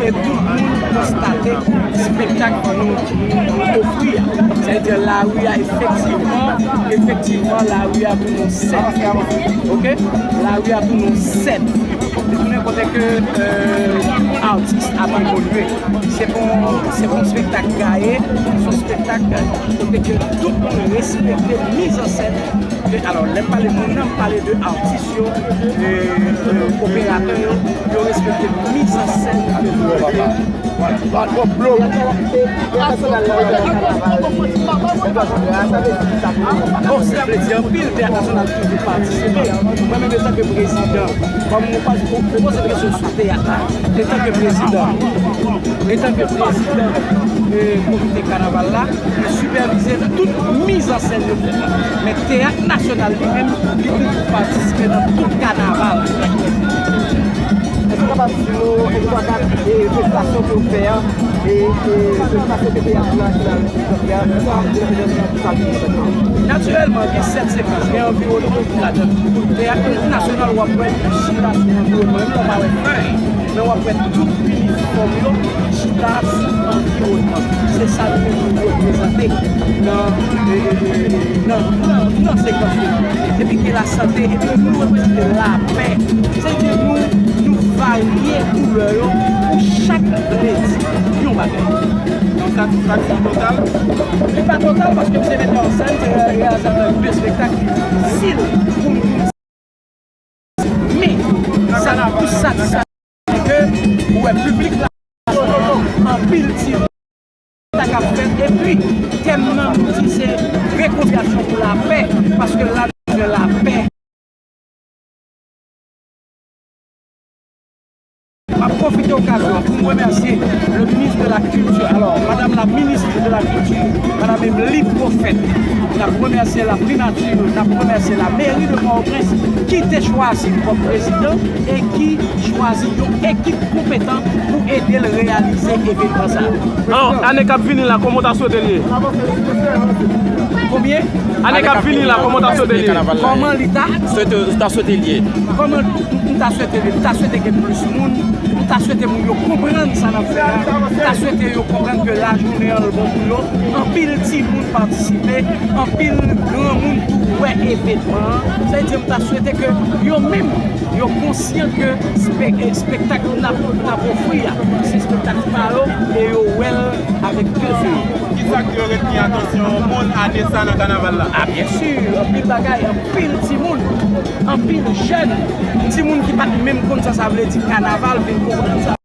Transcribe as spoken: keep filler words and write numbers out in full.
Tout moun konstate spektak nou ofri a. Sa vle di lari a efektivman, efektivman lari a pou nou sèn. Oke? Lari a pou nou sèn. Li tounen kote ke, euh, atis ap evolye. Se bon, se bon spektak gaye, se yon spektak kote ke tout moun respekte mizansen. E alò, lè m pale moun nan, m pale de atis yo, e, e, operatè yo, yo respekte mizansen ke nou mete. Bon, sa vle di anpil teyat nasyonal toujou patisipe. Mwen menm, antanke prezidan, kòm nou pa, nou poze kesyon sou teyat la, antanke prezidan, antanke prezidan, e, komite kanaval la, mwen sipèvize tout mizansen yo fèt la. Men teyat nasyonal li menm, li toujou patisipe nan tout kanaval. Èske w kapab di nou, èske w kapab, e, prestasyon ke w fè a, e, e, prestasyon ke teyat nasyonal fè a, ki sa w ap di nan prestasyon sa ki fèt la? Natirèlman, gen sèt sekans, gen anviwònman ladan. Teyat nasyonal, w ap wè, chita sou anviwònman, menm lè w pa wè fèy. Men w ap wè tout inifòm yo chita sou anviwònman. Se sa nou menm nou reprezante nan, e, e, e, nan, nan, nan sekans yo. Epi gen lasante, epi nou reprezante lapè. Se di nou, nou varye koulè yo pou chak ledi. Yon bagay. Yon satisfaksyon total? Li pa total paske m se metè an sèn, se reyalizatè de spektak. Si l pou m Men, sa n ap plis satisfè, se ke ou wè piblik la, anpil ti ta k ap fèt, epi tèm nan, nou di se rekonsilyasyon pou lapè, paske la, nou bezwen lapè. M ap pwofite okazyon an pou m remèsye le ministre de la Culture, alors, madame la ministre de la Culture, madame Emily Prophète. N ap remèsye la primati, n ap remèsye la mairie de Port-au-Prince ki te chwazi kòm prezidan e ki chwazi yon ekip konpetan pou ede l reyalize evenman sa a. An, ane k ap vini la, kòman w ta swete l ye? Konbyen? Ane k ap vini la, kòman w ta swete l ye? Kòman li ta? Swete, ta swete l ye. Kòman m ta swete li? M ta swete gen plis moun. M ta swete moun yo konprann sa n ap fè a. M ta swete yo konprann ke lajounen an l bon pou yo. Anpil timoun patisipe, anpil granmoun tou wè evenman an. Sa vle di m ta swete ke yo menm, yo konsyan ke spe-, e, espektak n ap, n ap ofri a, se espektak pa yo, e yo wè l avèk de je yo. Kisa ki retni atansyon moun ane sa nan kanaval la? A, byen si, anpil bagay, anpil timoun, anpil jèn, timoun ki pa t menm konn sa sa vle di kanaval, vin konprann sa.